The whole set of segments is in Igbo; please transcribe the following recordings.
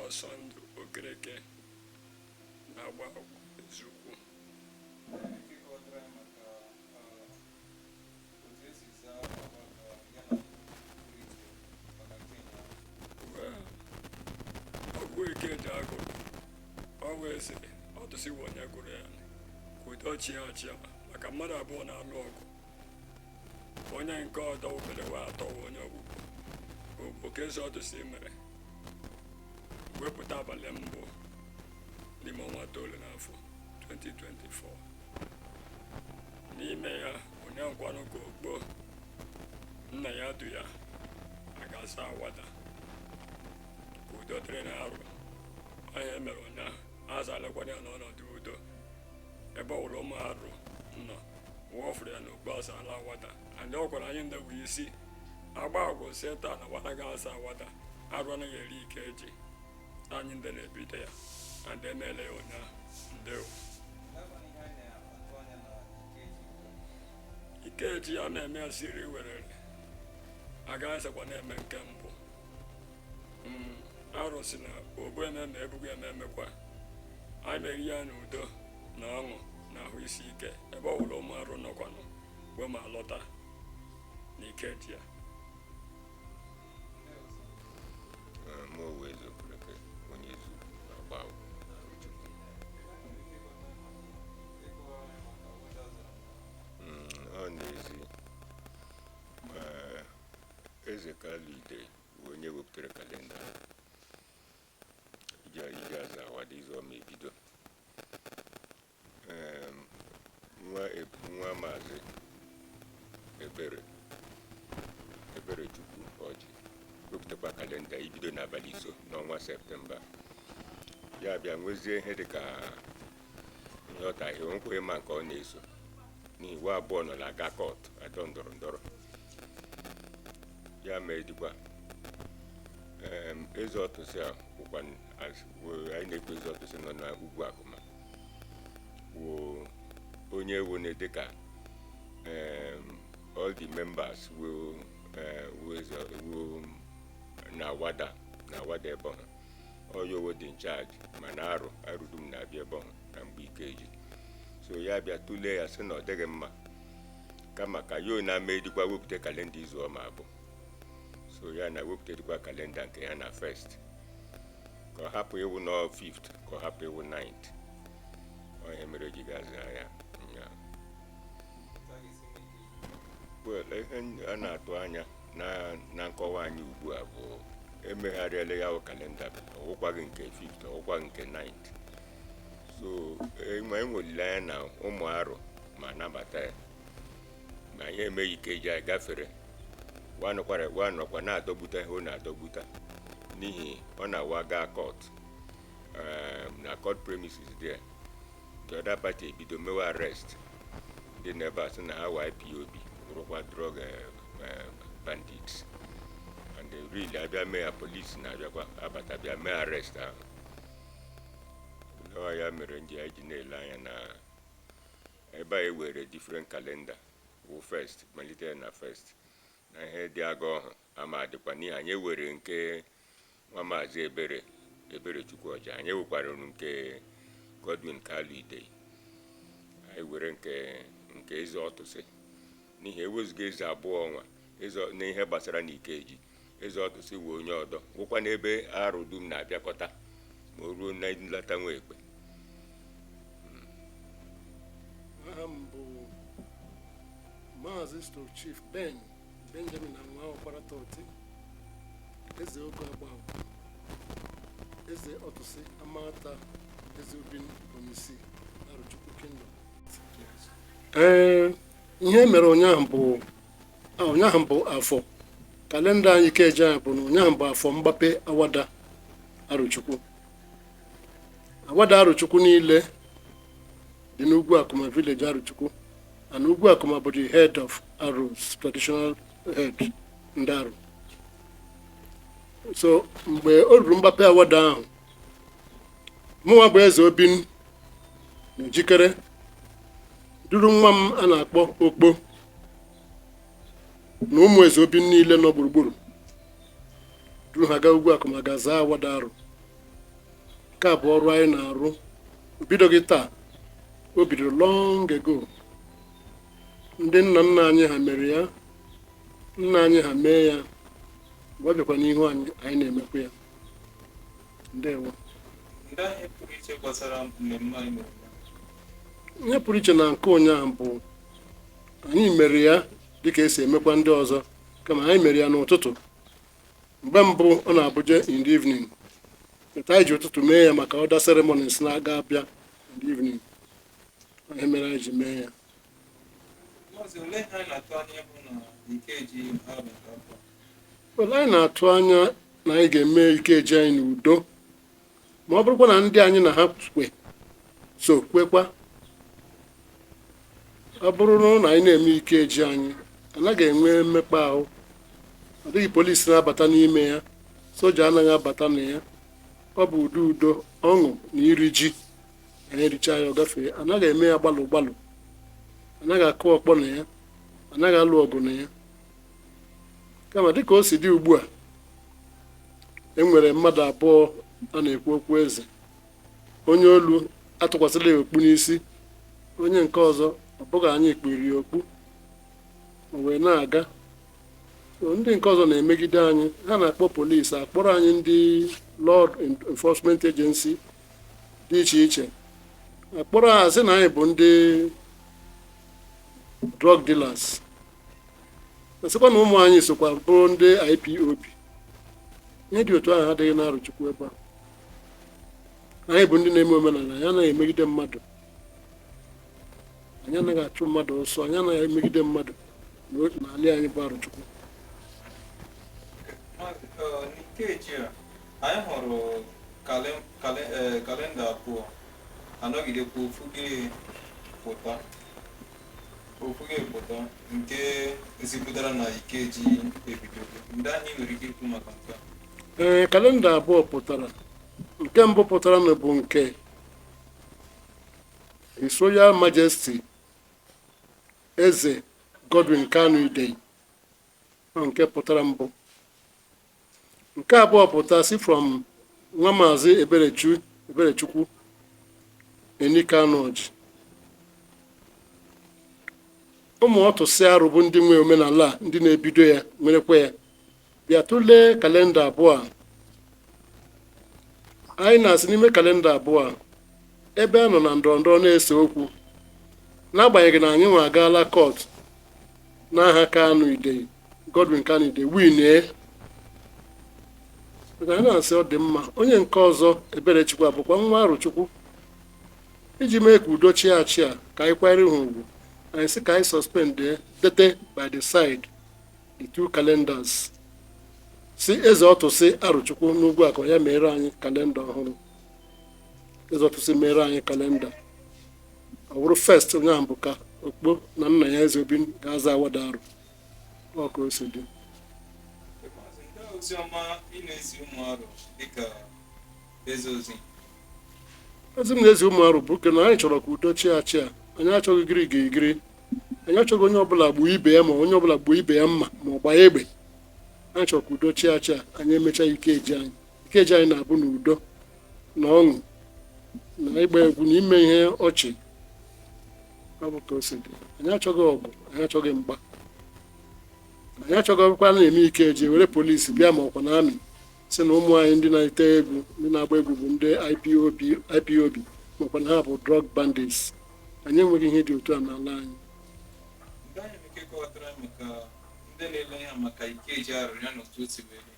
Ọsọndụ Okereke na-agba agwụ Ezeukwu. Nwere ike ịkọwatara anyị maka otu esi zaa agwa ya na pụrụ iche maka nke ụnyaahụ? Well, ọgwụ Ikeji agụrụ ọ wee sị ọtụsịwa onye gụrụ ya ka udo chia achịa, maka mmadụ abụọ na-alụ ọgụ, onye nke ọdọ wubere wee atọwa onye ọgbụgbọ ogbo ka eze ọtụsị mere wepụta abalị mbụ n'ime ọnwa 9 n'afọ 2024. N'ime ya ụnyaahụ kwanụ ka ogbo nna ya du ya agasa awada ka udo dịrị n'arụ ọhịa mere ụnyaahụ. Azalekwana ya n'ọnọdụ udo ebe ọ wụrụ ụmụ arụ nọ wụọfụrụ ya n'okpu asala awada and ọ gwara anyị ndị bụ isi agba agwụ si taa na wada ga-asa awada arụ anaghị eri ike eji anyị ndị na-ebido ya and emeela ya ụnyaahụ. Ndewo. N'abalị ihe anyị na-atụ anya na Ikeji ugbu a? Ikeji ya na-eme ya siri werere agaghị sekwa na-eme nke mbụ. Arụ si na ogbu ememe ebughị ememekwa anyị mere ya n'udo na ọṅụ na ahụ isi ike ebe ọ wụrụ ụmụ arụ nọkwanụ wee ma lọta na Ikeji ya. Ndewo sir. Mụ onwe Eze Okereke, onye Ezeukwu na-agba agwụ na Arochukwu. Nwere ike ịkọwara anyị maka awada azara? Ọ n'ezi Eze Kalu Ide bụ onye wepụtara kalenda iji aza awada izu ọma ebido. Nwa Maazị Ebere Eberechukwu Ọjị wepụtakwa kalenda ibido n'abalị 5 n'ọnwa Septemba. Ya bịa nwezie ihe dịka nghọtahie, nkweghị ma nke ọ na-eso n'ihi wa abụọ nọ na aga court adọ ndọrọ ndọrọ. Ya mee dịkwa eze ọtụsị a bụkwa anyị na-ekwu eze ọtụsị nọ na ugwu akụma wụ onye wone dịka all the members will wụ na awada na awada ebe ọha onye owo dị in charge, mana arụ arụ dum na-abịa ebe ọha na mgbe Ikeji. So ya bịa tụlee ya sị na ọ dịghị mma kama ka ya na dịkwa wepụta kalenda izu ọma abụ. So ya na wepụta dịkwa kalenda nke ya na first, ka ọ hapụ ịwụ nọ fifth, ka ọ hapụ ịwụ ninth. Ọ ihe mere o ji gaza ya ụnyaahụ. Otu a ga-esi mee Ikeji? Well, ihe a na-atụ anya na nkọwa anyị ugbu a bụ emegharịala ya bụ kalenda, ọwụkwaghị nke fifth, ọwụkwaghị nke ninth. So enwe enwe olileanya na ụmụ arụ ma nabata ya ma anyị emeghị Ikeji anyị gafere wa nọkwa na-adọgbuta ihe ọ na-adọgbuta n'ihi ọ na-awa gaa court, na court premises there the other party ebido mewe arrest ndị n'ebe a sị na ha wa IPOB bụrụkwa drug bandits, and the really abịa mee ya, police na-abịakwa abata bịa mee arrest ahụ. Ọ ya mere nji anyị ji na-ele anya na ebe a ewere different calendar wụ first, malite na first na ihe dị aga ọhụ ama adịkwa n'ihi anyị ewere nke nwa Maazị Ebere Eberechukwu Ọja, anyị ewekwara nke Godwin Kalu Idei, anyị were nke eze ọtụsị n'ihi ewezuga eze abụọ ọnwa eze n'ihe gbasara n'Ikeji. Eze ọtụsị wee onye ọdọ gwụkwa n'ebe arụ dum na-abịakọta ma o ruo na nlata nwa ekpe. Aha m bụ Maazị Stroke Chief Ben Benjamin Anwa Ọkwara Tọti, eze ogo agba, eze ọtụsị Amata, eze Ubin Onyeisi Arochukwu Kingdom. Ee, ihe mere ụnyaahụ bụ ụnyaahụ bụ afọ kalenda anyị Ikeji anyị bụ na ụnyaahụ bụ afọ mgbape awada Arochukwu. Awada Arochukwu niile dị n'Ugwu Akụma village Arochukwu, and Ugwu Akụma bụ the head of Aros, traditional head ndị Aro. So mgbe o ruru mgbape awada ahụ, mụnwa bụ eze Obin na-ejikere duru nwa m a na-akpọ Okpo na ụmụ eze Obin niile nọ gburugburu, duru ha gaa Ugwu Akụma ga zaa awada Arụ. Nke a bụ ọrụ anyị na-arụ. O bidoghị taa, o bidoro long ago. Ndị nna nna anyị ha mere ya, nna anyị ha mee ya. Mgbe ọ bịakwa n'ihu anyị, anyị na-emekwa ya. Ndewo. Ndị ihe pụrụ iche gbasara mmemme anyị mere ụnyaahụ? Ihe pụrụ iche na nke ụnyaahụ bụ anyị mere ya dịka esi emekwa ndị ọzọ, kama anyị mere ya n'ụtụtụ. Mgbe mbụ ọ na-abụje in the evening, but anyị ji ụtụtụ mee ya maka other ceremonies na-aga abịa in the evening. Ihe mere anyị ji mee ya. Maazị, olee ihe anyị na-atụ anya ịhụ na Ikeji Arụ nke afọ a? Well, anyị na-atụ anya na anyị ga-eme Ikeji anyị n'udo, ma ọ bụrụkwa na ndị anyị na ha kwe so kwekwa. Ọ bụrụ na anyị na-eme Ikeji anyị, anaghị enwe mmekpa ahụ. Ọ dịghị polisi na-abata n'ime ya, soja anaghị abata na ya. Ọ bụ udo, udo, ọṅụ na iri ji. Anyị erichaa ya, ọ gafee. Anaghị eme ya gbalụ gbalụ, anaghị akụ ọkpọ na ya, anaghị alụ ọgụ na ya. Kama dịka o si dị ugbu a, e nwere mmadụ abụọ a na-ekwu okwu eze. Onye olu atụkwasịla ya okpu n'isi, onye nke ọzọ ọ bụghị anyị kpiri ya okpu, o wee na-aga. So, ndị nke ọzọ na-emegide anyị. Ha na-akpọ polisi, akpọrọ anyị ndị law enforcement agency dị iche iche, akpọrọ ha sị na anyị bụ ndị drug dealers, sịkwa na ụmụ anyị sokwa bụrụ ndị IPOB. Ihe dị otu ahụ adịghị n'Arụchukwu ebe a. Anyị bụ ndị na-eme omenala. Anyị anaghị emegide mmadụ, anyị anaghị achụ mmadụ ọsọ, anyị anaghị emegide mmadụ n'ala anyị bụ Arụchukwu. Maazị, n'Ikeji a anyị hụrụ kalenda abụọ anọgidekwa ofu gị pụta, ofu gị pụta, nke zipụtara na Ikeji ebidogo. Ndị anyị nwere ike ikwu maka nke a? Ee, kalenda abụọ pụtara. Nke mbụ pụtara na bụ nke His Royal Majesty Eze Godwin Kanu Idei. Ọ nke pụtara mbụ. Nke abụọ pụta si from nwa Maazị Eberechu Eberechukwu Eni Kanu Ọjị. Ụmụ ọtụsị arụ bụ ndị nwe omenala a, ndị na-ebido ya, nwerekwa ya, bịa tụlee kalenda abụọ a. Anyị na-asị n'ime kalenda abụọ a, ebe a nọ na ndọrọ ndọrọ na-ese okwu, n'agbanyeghị na anyị nwe agaala court n'aha Kanu Idei, Godwin Kanu Idei, winie, maka anyị na-asị ọ dị mma. Onye nke ọzọ, Eberechukwu, abụkwa nwa Arụchukwu, iji mee ka udo chia achịa, ka anyị kwanyere ha ugwu, anyị sị ka anyị suspend, dete by the side the two calendars, si eze ọtụsị Arụchukwu n'ugwu akọ ya mere anyị kalenda ọhụrụ. Eze ọtụsị mere anyị kalenda. Ọ bụrụ first onye ahụ bụ ka okpo na nna ya Eze Obi ga-aza awada arụ. Ọ ka o si dị. Maazị, ndị ozi ọma ị na-ezi ụmụ Arụ dịka eze ozi? Ozi m na-ezi ụmụ Arụ bụ na anyị chọrọ ka udo chia achịa. Anyị achọghị gịrị gịrị, anyị achọghị onye ọbụla gbuo ibe ya, ma onye ọbụla gbuo ibe ya mma, ma ọ gbaa egbe. Anyị chọrọ ka udo chia achịa. Anyị emechaa Ikeji anyị. Ikeji anyị na-abụ n'udo na ọṅụ na ịgba egwu na ime ihe ọchị. Ọ bụ ka o si dị. Anyị achọghị ọgụ, anyị achọghị mgba, anyị achọghị ọbụkwa na-eme Ikeji were polisi bịa, ma ọkwa na army, si na ụmụ anyị ndị na-ete egwu, ndị na-agba egwu bụ ndị IPOB, IPOB, makwa na ha bụ drug bandits. Anyị enweghị ihe dị otu a n'ala anyị. Ndị anyị nwere ike ịkọwatara anyị maka ndị na-ele anya maka Ikeji Arụ ya na otu o si wee dị?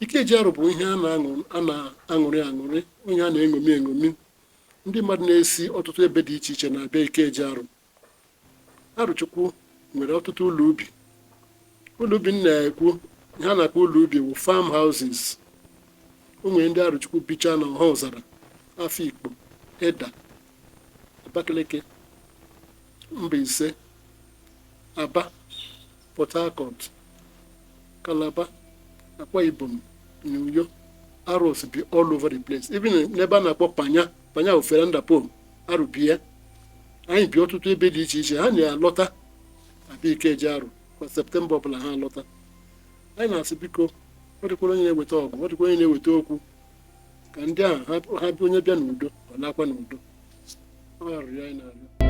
Ikeji Arụ bụ ihe a na-aṅụ, a na-aṅụrị aṅụrị, onye a na-eṅomi eṅomi. Ndị mmadụ na-esi ọtụtụ ebe dị iche iche na-abịa Ikeji Arụ. Arụchukwu nwere ọtụtụ ụlọ ubi. Ụlọ ubi m na-ekwu, ihe a na-akpọ ụlọ ubi bụ farm houses. O nwere ndị Arụchukwu bichaa na Ọha Ụzara, Afikpo, Eda, Abakaliki, Mbaise, Aba, Port Harcourt, Calabar, Akwa Ibom na Uyo. Arụs bi all over the place, even n'ebe a na-akpọ Panya Panya ofere ndapom Arụ bi ya. Anyị bi ọtụtụ ebe dị iche iche. Ha na-alọta abịa Ikeji Arụ kwa Septemba ọbụla. Ha alọta, anyị na-asị biko, ọ dịkwara onye na-eweta ọgụ, ọ dịkwa onye na-eweta okwu. Ka ndị ahụ ha bịa, onye bịa n'udo, ọ lakwa n'udo. Ọ arịrịọ anyị na-arịọ.